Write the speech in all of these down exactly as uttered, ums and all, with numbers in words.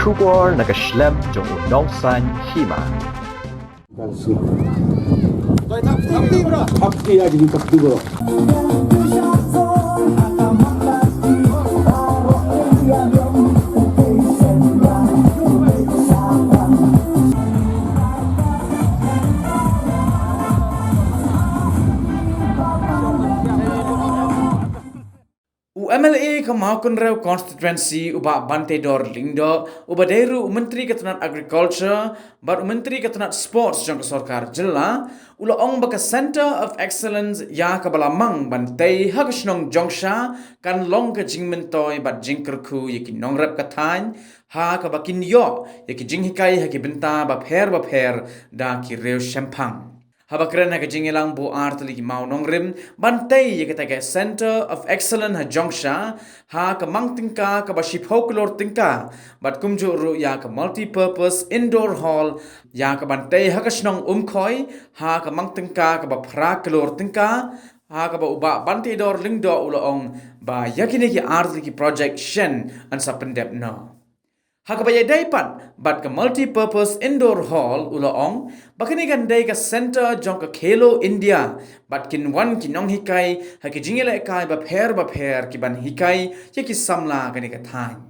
Khubor na ka shlem jong u nongsan hima. U M L A ka Mawkynrew Constituency, u Bah Banteidor Lyngdoh, uba dei ruh u Myntri ka tnat Agriculture bad u Myntri ka tnat Sports jong ka sorkar jylla, u la ong ba ka Centre of Excellence ïa kaba la mang ban tei ha ka shnong Jongsha kan long ka jingmyntoi bad jingkyrkhu ïa ki nongrep ka thaiñ, ha kaba kin ïoh ïa ki jinghikai ha ki bynta bapher bapher da ki riew shemphang. Haba kren ha ka jingïalang buh ar tylli ki mawnongrim ban tei ïa kata ka Centre of Excellence ha Jongsha, ha ka mang tyngka kaba shiphew klur tyngka, bad kumjuh ruh ïa ka Multipurpose Indoor Hall ïa kaban tei ha ka shnong Umkhoi, ha ka mang tyngka kaba phra klur tyngka, ha kaba u Bah Banteidor Lyngdoh u la ong ba ïa kine ki ar tylli ki project shen yn sa pyndep noh. Ha kaba ïadei pat bad ka Multipurpose Indoor Hall, u la ong ba kane kan dei ka centre jong ka Khelo India bad kin wan ki nonghikai ha ki jingïalehkai bapher bapher ki ban hikai ïa ki samla kane ka thaiñ.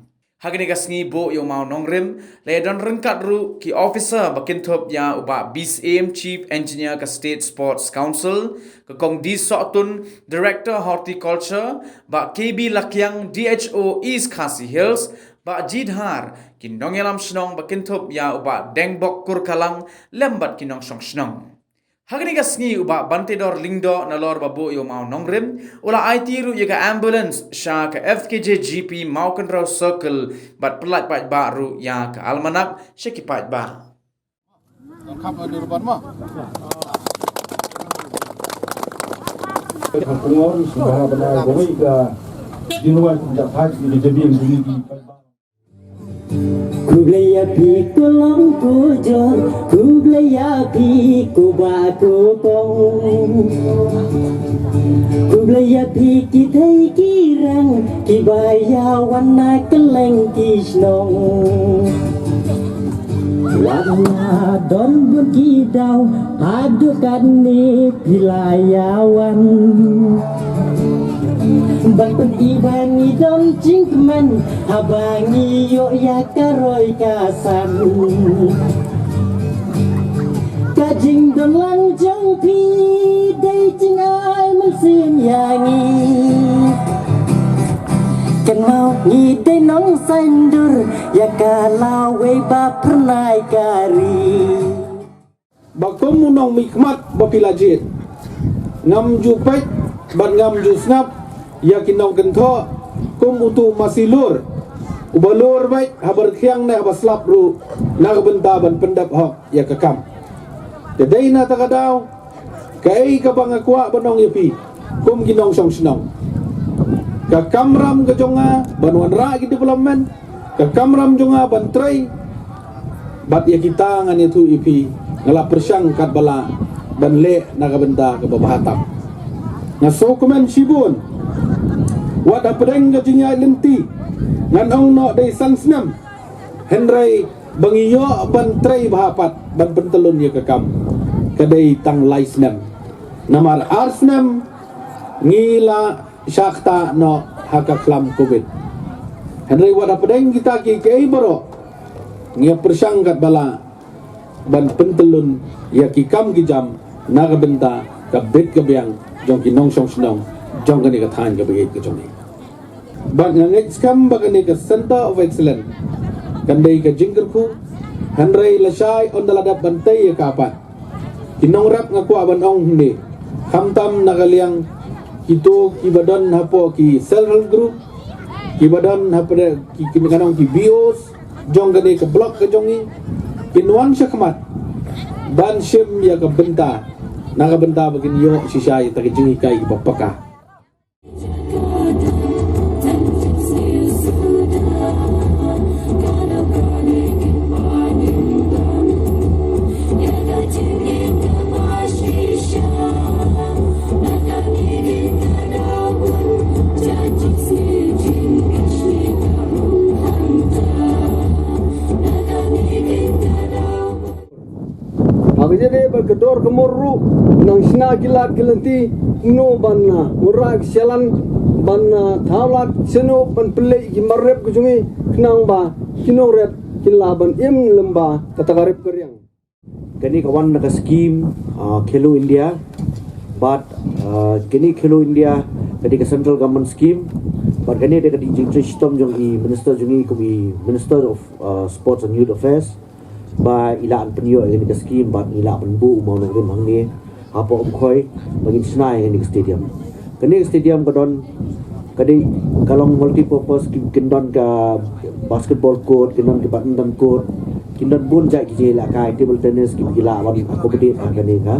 Ha kane ka sngi buh ïa u mawnongrim la ïadon ryngkat ruh ki officer ba kynthup ïa u Bah B C M, Chief Engineer ka State Sports Council, ka Kong D Sohtun, Director Horticulture, Bah K B Lakiang, D H O East Khasi Hills, Bah G Dhar, ki nongïalam shnong ba kynthup ïa u Bah Dengbok Kurkalang lem bad ki nongshong shnong. Ha kane ka sngi u Bah Banteidor Lyngdoh, nalor ba buh ïa u mawnongrim, u la aiti ruh ïa ka ambulance sha ka F K J G P Mawkynrew Circle bad pyllait paidbah ruh ïa ka almanak sha ki paidbah. Khublei ïa phi ko long ko jor, khublei ïa phi ko bah ko kong. Khublei ïa phi ki thei ki rang, kiba ïa wan na kylleng ki shnong. Wat la don bun ki daw, haduh katne phi la ïa wan. Ban pyni ba ngi don jingkmen haba ngi ïoh ïa ka roi ka san. Ka jingdon lang jong phi dei jingai mynsiem ïa ngi. Kynmaw ngi dei nongsaindur ïa ka lawei ba phyrnai ka ri. Ba kum u nongmihkhmat ba phi la jied, ngam ju peit bad ngam ju sngap ïa ki nongkynthoh kum utu u masi lur, uba lur beit haba rkhiang ne haba slap ruh na ka bynta ban pyndep hok ïa ka kam. Te dei na kata ka daw, kaei kaba nga kwah ban ong ïa phi kum ki nongshong shnong, ka kamram ka jong nga ban wanrah ki development, ka kamram jong nga ban trei. Bad ïa kita ngan ïathuh ïa phi, nga la pyrshang katba lah ban leh na ka bynta kaba bha tam. Nga sngewkmen shibun. Wat hapdeng ka jingïaid lynti, ngan ong noh dei san snem, hynrei ba ngi ïoh ban trei bha pat ban pyntyllun ïa ka kam, ka dei tang lai snem. Namar ar snem ngi la shah ktah noh ha ka khlam covid. Hynrei wat hapdeng kita kiei kiei baroh, ngi ïa pyrshang katba lah ban pyntyllun ïa ki kam ki jam na ka bynta ka bit ka biang jong ki nongshong shnong jong kane ka thaiñ kaba ïeit ka jong ngi. Bad nga ngeit skhem ba kane ka Centre of Excellence kan dei ka jingkyrkhu, hynrei lashai ynda la dep ban tei ïa ka pat, ki nongrep, nga kwah ban ong hangne, khamtam na ka liang kito kiba don hapoh ki self help group, kiba don hapoh ki, ki, ngan ong ki B Os jong kane ka block ka jong ngi, kin wan shakhmat ban shim ïa ka bynta, na ka bynta ba kin ïoh shisha ïa kita ki jinghikai kiba paka. Te ba ka dor ka mor ruh nang shna ki lad ki lynti, no ban, ah, wanrah ki shallan ban, ah, thaw lad shano ban pynleit ki mar rep ka jong ngi, khnang ba ki nongrep kin lah ban im lem bad kata ka rep ka riang. Kane ka wan na ka scheme, ah, Khelo India. Bad, ah, kane Khelo India, kane ka central government scheme. Bad kane dei ka dei ka jingshitom jong i minister jong i, kum i Minister of, ah, Sports and Youth Affairs. Ba i lah ban pynïoh ïa kane ka scheme, bad i lah ban buh u mawnongrim hangne hapoh Umkhoi ba ngin shna ïa kane ka stadium. Kane ka stadium ka don, ka dei, ka long multi purpose, ki, kin don ka basketball court, kin don ka badminton court, kin don bun jait ki jingïalehkai, table tennis, ki, ki lah ban accommodate ha kane ka.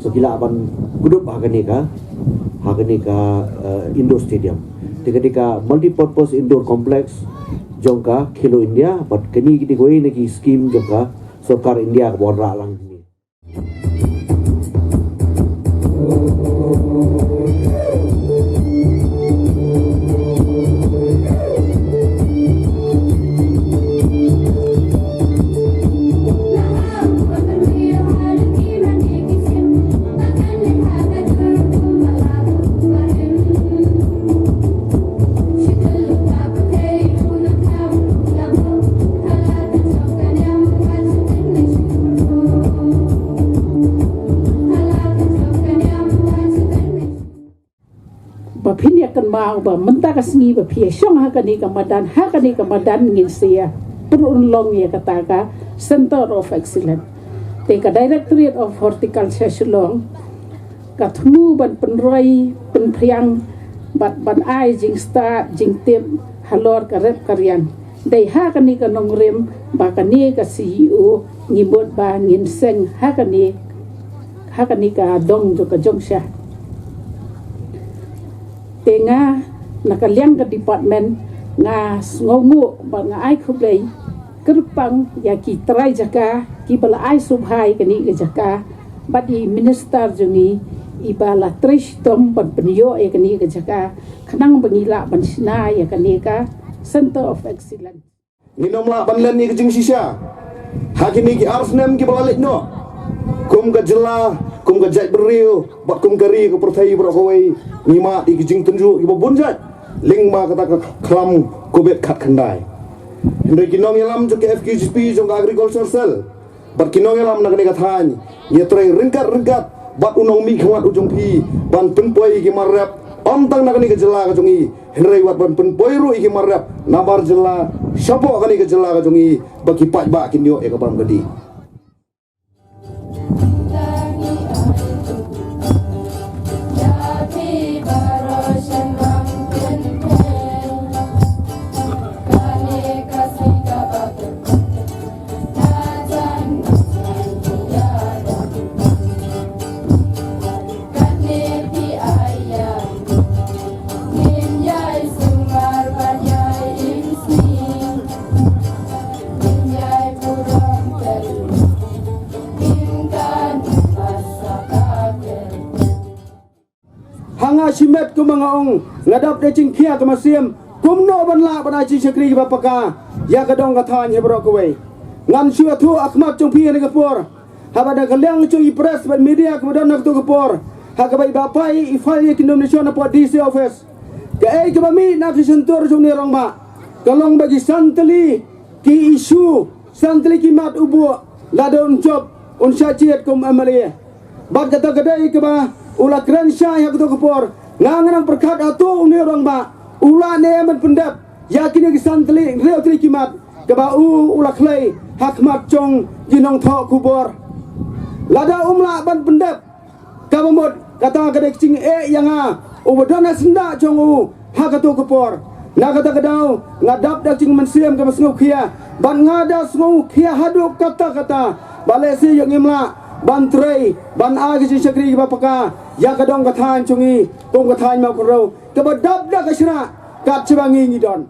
So ki lah ban kdup ha kane ka, ha kane ka, eh, indoor stadium. Te ka dei ka multi purpose indoor complex jong ka Khelo India, bad kane ka dei kawei na ki scheme jong ka Sorkar India kaba wanrah lang hangne. Ba phin ïa kynmaw ba mynta ka sngi ba phi ïa shong ha kane ka madan, ha kane ka madan ngin sa ïa pynurlong ïa kata ka Center of Excellence. Te ka Directorate of Horticulture Shillong ka thmu ban pynroi, pynphriang, bad ban ai jingstad, jingtip halor ka rep ka riang. Dei ha kane ka nongrim ba kane ka C E O ngi mut ba ngin seng ha kane, ha kane ka dong jong ka jong sha. Te nga na ka liang ka department nga sngewnguh bad nga ai khublei kyrpang ïa ki trai jaka kiba la ai sngewbha ïa kane ka jaka, bad i minister jong ngi iba la trei shitom ban pynïoh ïa kane ka jaka, khnang ba ngi lah ban shna ïa kane ka Center of Excellence. Ngin ym lah ban len ïa ka jingshisha ha kine ki ar snem kiba la leit noh. Kum ka jylla, kum ka jaitbynriew, bad kum ka ri ka pyrthei baroh kawei, ngi mad ïa ki jingtynjuh kiba bun jait lyngba kata ka khlam Covid khatkhyndai. Hynrei ki nongïalam jong ka F K G P jong ka Agriculture Cell bad ki nongïalam na kane ka thaiñ, ngi trei ryngkat ryngkat bad u nongmihkhmat u jong phi ban pynpoi ïa ki mar rep, ym tang na kane ka jylla ka jong ngi, hynrei wat ban pynpoi ruh ïa ki mar rep nabar jylla, shapoh kane ka jylla ka jong ngi, ba ki paidbah kin ïoh ïa ka bam ka dih. Ha nga shimet kumba nga ong, nga dap da jingkhia ka mynsiem, kumno ban lah ban ai jingshakri kiba paka ïa ka dong ka thaiñ ha baroh kawei. Ngan shu ïathuh ha khmat jong phi ha kane ka por, haba da ka liang jong i press bad media kaba don ha kato ka por, ha kaba i Bah Pai i file ïa ki nomination hapoh D C office. Kaei kaba mih na ka shyntur jong une u rangbah ka long ba ki san tylli ki issue, san tylli ki mat u buh, lada un jop un shah jied kum M L A. Bad kata ka dei kaba u la kren shai ha kato ka por. Nga nga nang pyrkhat hato une u rangbah u lah ne em ban pyndep ïa kine ki san tylli, hynriew tylli ki mat kaba u u la khlei ha khmat jong ki nongthoh khubor. Lada um lah ban pyndep, kaba mut kata ka dei ka jingeh ïa nga uba don ha syndah jong u ha kato ka por. Na kata ka daw nga dap da ka jingmynsiem kaba sngewkhia, bad nga da sngewkhia haduh katta katta ba lehse ïoh ngim lah ban trei ban ai ka jingshakri kaba paka ïa ka dong ka thaiñ jong ngi kum ka thaiñ Mawkynrew kaba dap da ka shrah kat shaba ngi ngi don.